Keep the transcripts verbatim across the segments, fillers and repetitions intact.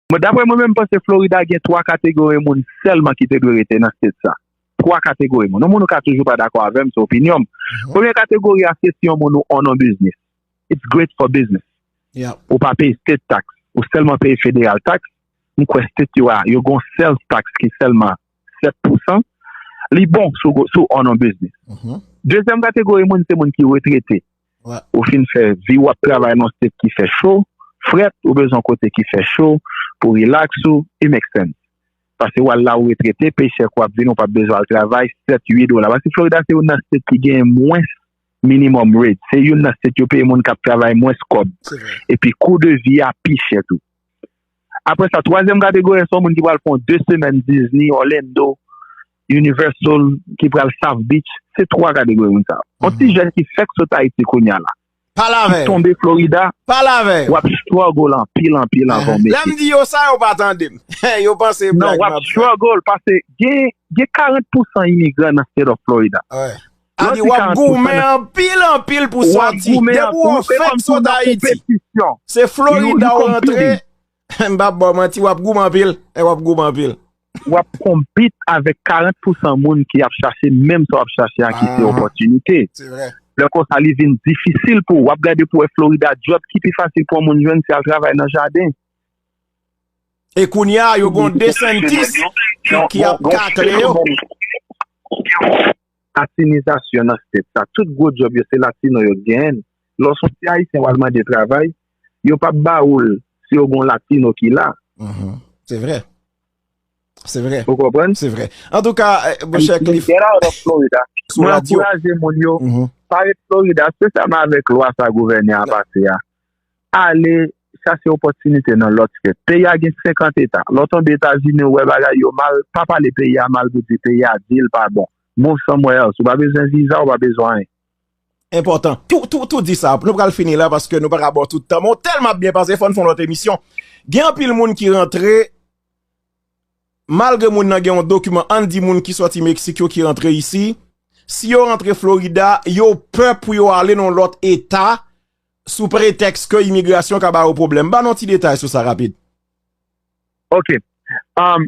Mwen, daprè mwen menm, m panse Florida gen twa kategori moun sèlman ki te dwe rete nan state sa. Twa kategori moun. Yon moun ou ka toujou pa dakò avè m, se opinyon m. Premye kategori a, se si yon moun ou own yon business. It's great for business. Ou pa peye state tax. Ou sèlman peye federal tax. M kwè state yo a, yo gon sales tax ki sèlman sèt pousan. Li bon si w, si w own yon business. Dezyèm kategori moun, se moun ki retrete. Ou fin fè vi w ap travay nan state ki fè cho, frèt, ou bezwen kote ki fè cho pou relax ou, it make sense. Paske w al la ou retrete, peychèk ou ap vini, ou p ap bezwen al travay sèt, uit dola. Paske Florida se youn nan state ki gen mwens minimum wage. Se youn nan state yo peye moun k ap travay mwens kòb. Epi kou de vi a pi chè tou. Apre sa, twazyèm kategori a, se yon moun ki pral fè yon de semèn Disney, Orlando, Universal, ki pral South Beach. Se twa kategori moun sa. Yon ti jèn ki fèk sot Ayiti kounye a la. Pale avè yo. Tonbe Florida, Pale avè yo. W ap struggle anpil, anpil anvan w mete. Lè m di yo sa, yo pa tande m. Yo panse se blag m ap fè. Non, w ap struggle, paske gen, gen karant pousan imigran nan state of Florida. Sa di w ap goumen anpil, anpil pou sòti. Depi w fèk sot Ayiti, se Florida w rantre. M p ap ba w manti, w ap goumen anpil. E w ap goumen anpil. W ap konpit avèk karant pousan moun ki ap chache menm sa w ap chache a, ki se opòtinite. Lè konsa, li vin difisil pou w. W ap gade pou w wè Florida, djòb ki pi fasil pou yon moun jwenn, se al travay nan jaden. E kounye a, yo gon DeSantis ki, ki ap takle yo. Latinizasyon nan state sa. Tout gwo djòb yo, se latino yo k genyen l. Lè w se yon ti ayisyen w al mande travay, yo p ap ba ou l si yo gon latino ki la. Se vre. Se vre. Ou konprann? Se vre. Antouka, monchè Cliff, get out of Florida. Mwen ankouraje moun yo pa ret Florida, espesyalman avèk lwa sa gouvènè a pase a. Ale chache opòtinite nan lòt state. Peyi a gen senkant eta. Lè w tonbe Etazini, ou wè bagay yo mal, pa pale peyi a mal pou di peyi a di l pa bon. Move somewhere else. Ou pa bezwen viza, ou pa bezwen anyen. Enpòtan. Tou, tou, tou di sa. Nou pral fini la paske nou pa ka ba w tout tan. Men w tèlman ap byen pase, fò n fè yon lòt emisyon. Gen anpil moun ki rantre, malgre moun nan gen yon dokiman, ann di moun ki sòti Meksik yo ki rantre isi, si yo rantre Florida, yo pè pou yo ale nan yon lòt eta, sou pretèks ke imigrasyon ka ba yo pwoblèm. Ban nou ti detay sou sa rapid. Ok. Um,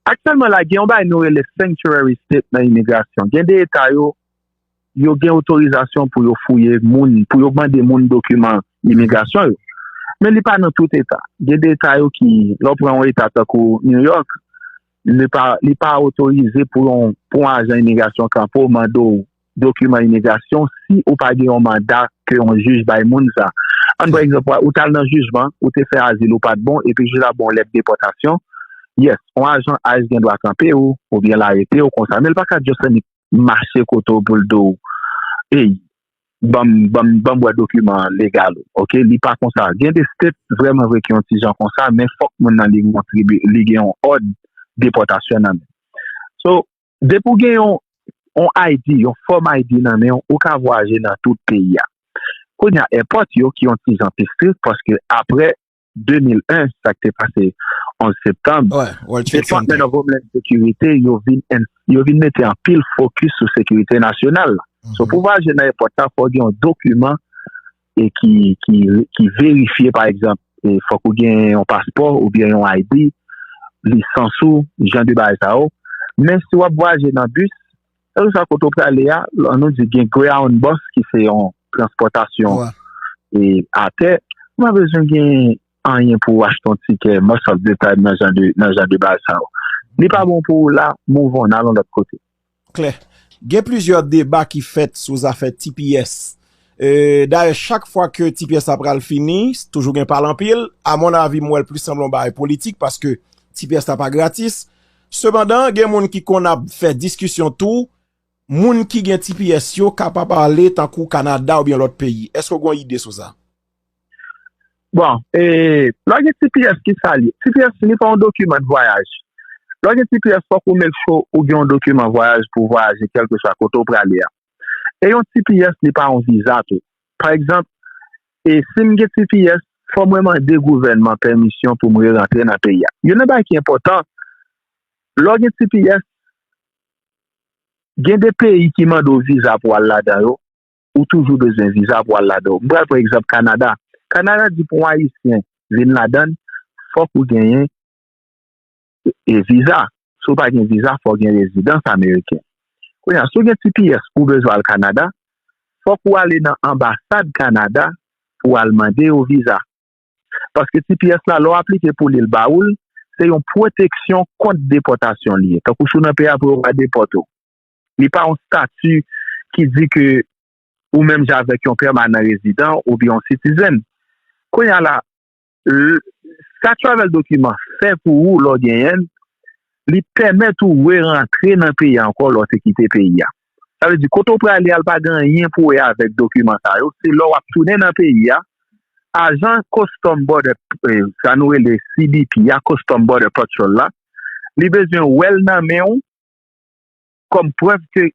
aktyèlman la, gen yon bagay nou rele sanctuary state nan imigrasyon. Gen de eta yo, yo gen otorizasyon pou yo fouye moun, pou yo mande moun dokiman imigrasyon yo. Men li pa nan tout eta. Gen de eta yo ki, lè w pran yon eta tankou New York, li pa, li pa otorize pou yon, pou yon ajan imigrasyon kanpe w, mande w dokiman imigrasyon si ou pa gen yon manda ke yon jij bay moun sa. Ann pran egzanp, ou t al nan jijman, ou te fè azil, ou pa t bon, epi jij la ba w lèt depòtasyon. Yes, yon ajan ice gen dwa kanpe w, oubyen l arete w konsa, men l pa ka just annik mache kote w pou l di w, ey, ban m, ban m, ban m wè dokiman legal ou. Ok, li pa konsa. Gen de state vrèman vre ki yon ti jan konsa, men fòk moun nan li gen yon tribi-, li gen yon òd depòtasyon nan men. So, depi w gen yon, yon I D, yon fòm I D nan men w, ou ka vwayaje nan tout peyi a. Kounye a, airport yo ki yon ti jan pi strik, paske apre de mil en, sa k te pase onz septanm, Department of Homeland Security, yo vin en-, yo vin mete anpil fokis sou sekirite nasyonal la. So, pou vwayaje nan airport la, fò w gen yon dokiman e ki, ki, ki verifye, pa egzanp, e fòk ou gen yon paspò oubyen yon I D, lisans ou, jan de bagay sa yo. Men si w ap vwayaje nan bis, kèlkeswa kote w prale a, ann nou di gen Greyhound bus ki se yon transpòtasyon e atè, ou pa bezwen gen anyen pou w achte yon tikè, most of the time, nan jan de, nan jan de bagay sa yo. Li pa bon pou ou la, move on, al yon lòt kote. Klè. Gen plizyè deba ki fèt sou zafè T P S. E, dayè, chak fwa ke T P S la pral fini, toujou gen pale anpil. A mon avi, m wè l plis sanble yon bagay politik paske T P S la pa gratis. Sepandan, gen moun ki konn ap fè diskisyon tou, moun ki gen T P S yo kapab ale tankou Kanada oubyen lòt peyi. Èske w gen yon ide sou sa? Bon, e, lè w gen T P S, ki sa l ye? T P S, li pa yon dokiman de vwayaj. Lè w gen T P S, fòk ou make sure ou gen yon dokiman vwayaj pou w vwayaje kèlkeswa kote w prale a. E yon T P S, li pa yon viza tou. Pa egzanp, e si m gen T P S, fò mwen mande gouvènman pèmisyon pou m re-rantre nan peyi a. Youn nan bagay ki enpòtan, lè w gen T P S, gen de peyi ki mande w viza pou w al ladan yo, ou toujou bezwen viza pou w al ladan yo. M pral pran egzanp Kanada. Kanada di pou yon Ayisyen vin ladan l, fòk ou genyen e viza. Si w pa gen viza, fò w gen rezidans ameriken. Kounye a, si w gen T P S, ou bezwen al Kanada, fòk ou ale nan anbasad Kanada pou w al mande yo viza. Paske T P S la, lè w aplike pou li, l ba ou l, se yon pwoteksyon kont depòtasyon li ye. Tankou si w nan peyi a pou yo pa depòte w. Li pa yon stati ki di ke ou menm jan avèk yon pèmanan rezidan oubyen yon citizen. Kounye a la, l- sa travel dokiman fè pou ou lè w genyen l, li pèmèt ou re-rantre nan peyi a ankò lè w te kite peyi a. Sa vle di, kote w prale a, l pa gen anyen pou wè avèk dokiman sa yo. Se lè w ap tounen nan peyi a, ajan Custom Border, eh, sa nou rele C B P a, Custom Border Patrol la, li bezwen wè l nan men w kòm prèv ke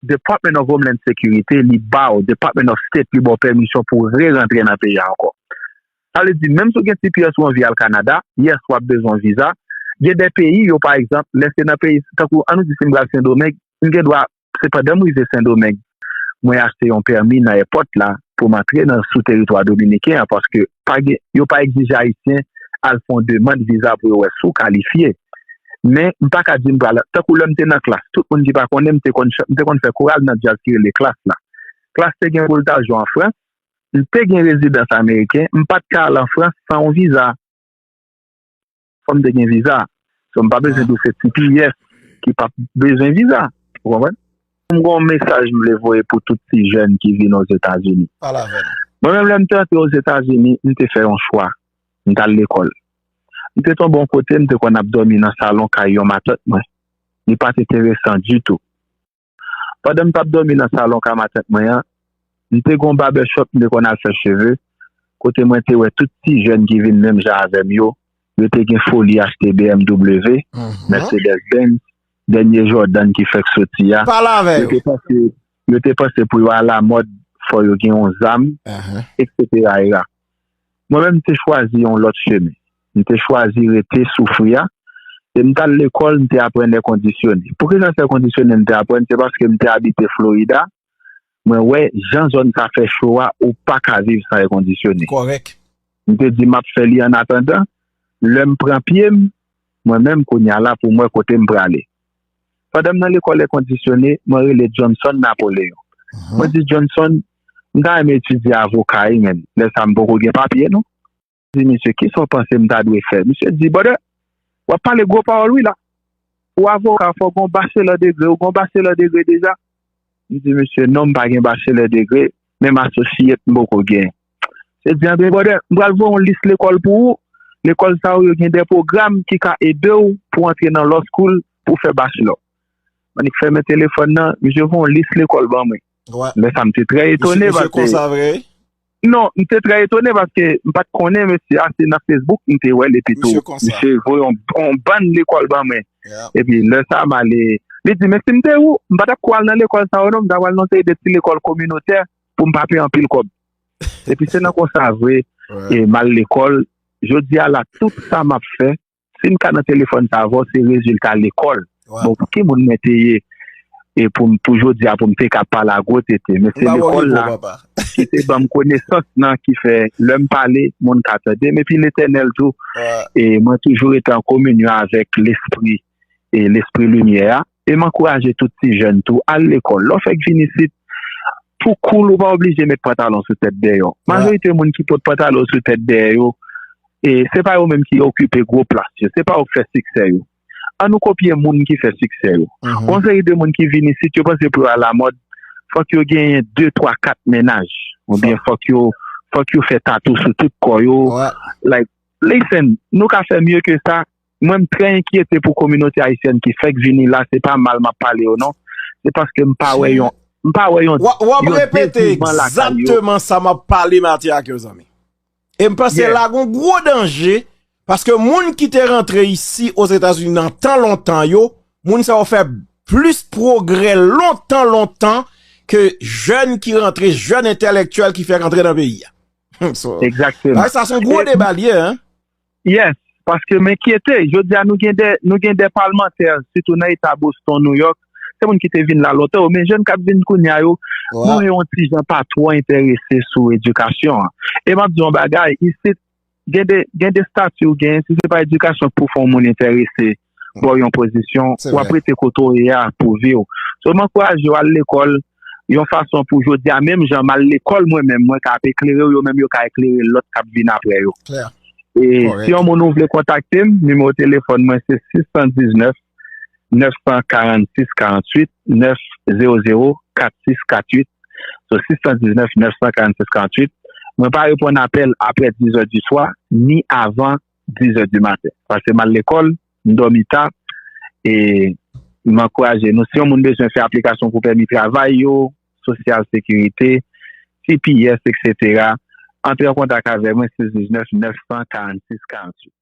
Department of Homeland Security, li ba w, Department of State, li ba w pèmisyon pou w re-rantre nan peyi a ankò. Sa vle di, menm si w gen T P S ou anvi al Kanada, yes, w ap bezwen viza. Gen de peyi, yo, pa egzanp, lè se nan peyi, tankou, ann nou di si m pral Sendomeng, m gen dwa, se pandan m rive Sendomeng, mwen achte yon pèmi nan èpòt la pou m antre nan, sou teritwa dominiken an, paske pa gen, yo pa egzije Ayisyen al fè yon demann viza pou yo wè si w kalifye. Men, m pa ka di m pral, tankou lè m te nan klas, tout moun ki pa konnen m, te konn, ch- m te konn fè koral nan djaz ki rele klas la. Klas te gen pou l ta jwe an Frans, m te gen rezidans ameriken, m pa t ka al an Frans san yon viza. Fò m te gen viza. So, m pa bezwen di w se T P S ki p ap bezwen viza. Ou konprann? M gen yon mesaj m vle voye pou tout ti jèn ki vin Ozetazini. Pale avè m. Mwen menm, lè m te antre Ozetazini, m te fè yon chwa. M t al lekòl. M te tonbe yon kote, m te konn ap dòmi nan salon kay yon matant mwen. Li pa t enteresan ditou. Pandan m t ap dòmi nan salon kay matant mwen an, m te gen yon barbershop, m te konn al fè cheve, kote mwen te wè tout ti jèn ki vin menm jan avè m yo, yo te gen foli achte B M W, Mercedes Benz, dènye Jordan ki fèk soti a. Pale avè yo. Yo te panse, yo te panse pou yo alamòd, fò yo gen yon zam, etsetera. Mwen menm, m te chwazi yon lòt chemen. M te chwazi rete soufri a. E m t al lekòl, m te aprann èkondisyone. Poukisa se èkondisyone m te aprann? Se paske m te abite Florida. Mwen wè jan zòn sa fè cho a, ou pa ka viv san èkondisyone. Kòrèk. M te di m ap fè li an atandan. Lè m pran pye m, mwen menm kounye a la pou m wè kote m prale. Pandan m nan lekòl èkondisyone, mwen rele Johnson Napoleon. Mwen di, Johnson, m ta renmen etidye avoka wi, men lè sa m poko gen papye non. Di misye, kisa w panse m ta dwe fè? Misye di, brother, w ap pale gwo pawòl wi la. Ou avoka, fò w gen yon bachelor degré, ou gen yon bachelor degré deja? M di misye, non, m pa gen bachelor degré, menm associate m poko gen. Misye di, anben brother, m pral voye yon lis lekòl pou ou. Lekòl sa yo, yo gen de pwogram ki ka ede w pou w antre nan law school pou w fè bachelor. Mwen annik fèmen telefòn nan, misye voye yon lis lekòl ban mwen. Lè sa m te trè etone paske. Non, m te trè etone paske m pa t konnen mesye a, se nan Facebook m te wè l epi tou misye voye yon, yon bann lekòl ban mwen. Epi lè sa m ale, li di, men si m te ou, m pa t ap kou al nan lekòl sa yo non, m ta pral nan seri de ti lekòl kominotè pou m pa peye anpil kòb. Epi se nan konsa vre, e m al lekòl. Jodi a la, tout sa m ap fè, si m ka nan telefòn sa avè w, se rezilta lekòl. Bon, pou ki moun mwen te ye? E pou m, pou jodi a, pou m te ka pale a gwo tete. Men se lekòl la ki te ban m konesans nan, ki fè lè m pale, moun ka tande m. Epi Letènèl tou, e mwen toujou rete an kominyon avèk lespri, e lespri limyè a. E m ankouraje tout ti jèn tou, al lekòl. Lè w fèk vin isit, pou cool, ou pa oblije met pantalon sou tèt dèyè w. Majorite moun ki pot pantalon sou tèt dèyè yo, e se pa yo menm ki okipe gwo plas yo, se pa yo k fè siksè yo. Ann nou kopye moun ki fè siksè yo. Gon seri de moun ki vin isit, yo panse pou yo alamòd, fòk yo genyen de, twa, kat mennaj. Oubyen fòk yo, fòk yo fè tatou sou tout kò yo. Like, listen, nou ka fè mye ke sa. Mwen, m trè enkyete pou kominote ayisyèn ki fèk vini la, se pa mal m ap pale yo non. Se paske m pa wè yon, m pa wè yon, w ap, w ap repete egzakteman sa m ap pale maten ak yo, zanmi. E m panse la gon gwo danje, paske moun ki te rantre isi Ozetazini nan tan lontan yo, moun sa yo fè plis pwogrè lontan, lontan ke jèn ki rantre, jèn entèlektyèl ki fèk rantre nan peyi a. Egzakteman. Bagay sa se yon gwo deba l ye, hein? Yes, paske m enkyete. Jodi a, nou gen de, nou gen de palmantè, sitou nan eta Boston, New York, se moun ki te vin la lontan yo, men jèn k ap vin kounye a yo, nou wè yon ti jan pa twò enterese sou edikasyon an. E m ap di yon bagay, isit, gen de, gen de stati ou gen, si se pa edikasyon k pou fè yon moun enterese bò yon pozisyon, w ap rete kote w ye a pou vi w. So, m ankouraje w al lekòl yon fason pou jodi a, menm jan m al lekòl mwen menm, mwen ka ap eklere w, yo menm yo ka eklere lòt k ap vin apre yo. E si yon moun ou vle kontakte m, nimewo telefòn mwen se sis san diznèf, nèf san karannsis karanntuit, nèf zewo zewo, kat sis kat uit. So, sis san diznèf, nèf san karannsis karanntuit. Mwen pa reponn apèl apre dizè di swa, ni avan dizè di maten. Paske m al lekòl, m dòmi ta, e m ankouraje nou. Si yon moun bezwen fè aplikasyon pou pèmi travay yo, sosyal sekirite, T P S, etsetera, antre an kontak avè mwen, sis diznèf, nèf san karannsis karanntuit.